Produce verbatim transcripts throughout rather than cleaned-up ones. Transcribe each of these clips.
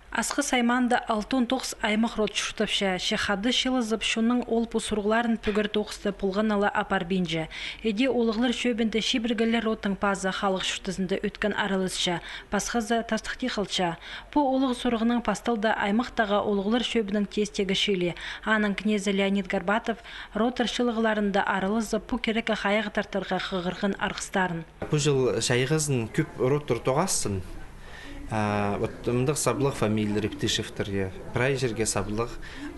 Асхыс аймаанда алтон тоғыс аймах род чуртапча. Че хада чыылызып, чонның ол-пу сурығларын пӱгер тоғыста полған ла апарбинча. Іди олығлар чӧбінде чибіргілер родтың пазы халых чуртазында ӧткін араласча, пасхазы тастыхти халча. Пу олығ сурығның пасталда аймахтағы олығлар чӧбінің тестегі чыылии. Аның кнезі Леонид Горбатов родтар чыылығларында аралазып, пу кирекке хайығ тартарға хығырған арғыстарын. Пу чыл чайғызын кӧп родтар тоғассын. А, вот мындағ саблығ фамилиялар Иптышевтер, я. Прай чирге саблығ.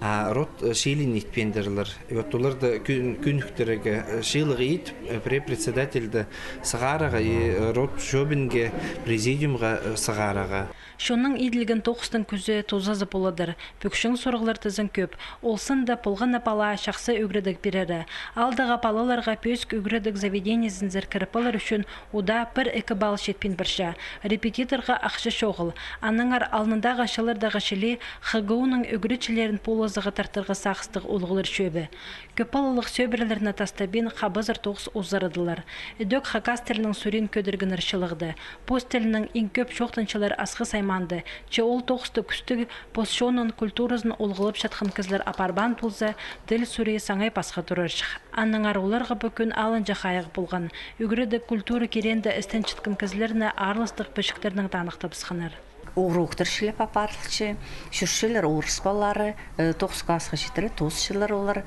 А род, э, чыылиин итпеендірлер. И вот оларды кӧн-, кӧніктірерге, э, чыылығ ит, э, пре-, председательді сығарарға и, э, род чӧбінге, президиумға, э, сығарарға. Чонның иділген тоғыстың кӱзі тузазы поладыр. Пӱкчең сурығлар тізең кӧп. Ол санда полған на пала чахсы ӱгредіг пирері. Аалдағы палаларға пӧзік ӱгредіг заведениезінзер кіріп алар ӱчӱн удаа пір-ікі балл читпин парча. Репетиторға ахча чоғыл. Аннаңар алнындағы чыллардағы чіли ХГУ-ның ӱгретчілерін полызығға тартарға сағыстығ олығлар чӧбі. Кӧп палалығ сӧбірелерні тастабин хабазар тоғыс узарадылар. Ідӧк хакас тілінің сурин кӧдіргеннер чылығда. Пос тілінің иң кӧп чоохтанчалар Асхыс аймаанда. Че ол тоғыста кӱстіг пос чонын, культуразын олғалапчатхан кізілер апарбаан полза, тіл сурии саңай пасха турарҷых. Аннаңар оларға пу кӱн алынҷа хайығ полған. Ӱгредіг культура киреенде істенчеткен кізілерні аарластығ пічіктернең таныхтабысханнар. Уроктар чілеп апарылча, чӧрчелер орыс палалары, э, тоғыс классха читіре тоосчалар олар.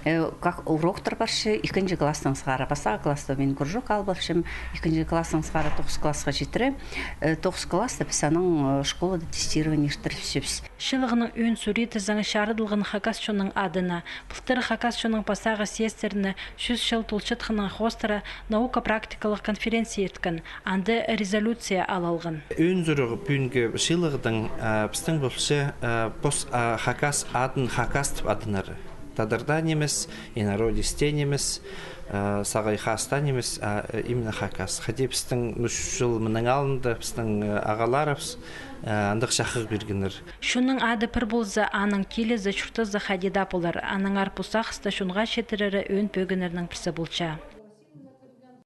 Э, как уроктар парча, ікінҷі класстаң сығара, пастағы класста мин кружок алыбысчам, ікінҷі класстаң сығара тоғыс классха читіре, э, тоғыс класста піс анаң, э, школада тестирование иртіріпчебіс. Чылығның ӧӧн сури тізең чарыдылған хакас чонның адына. Пылтыр хакас чонның пастағы съездтеріне чӱс чыл толчатханның хоостыра наука-практикалығ конференция ирткен, анда резолюция алылған. Ӧӧн сурығ пӱӱнгі чыылығның, а, пістің полча, а, пос, а, хакас адын хакас тіп адынар. Тадарда нимес, инородецте нимес, а, сағай хаста нимес, а, э, именно хакас. Хайди пістің, ну, чӱс чыл мының алнында пістің, э, ағаларыбыс, э, андағ чахығ пиргеннер. Чонның ады пір полза, аның килізі, чуртазы хайди даа полар. Аннаңар пу сағысты чонға читірері ӧӧн пӧгіннернің пірсі полча.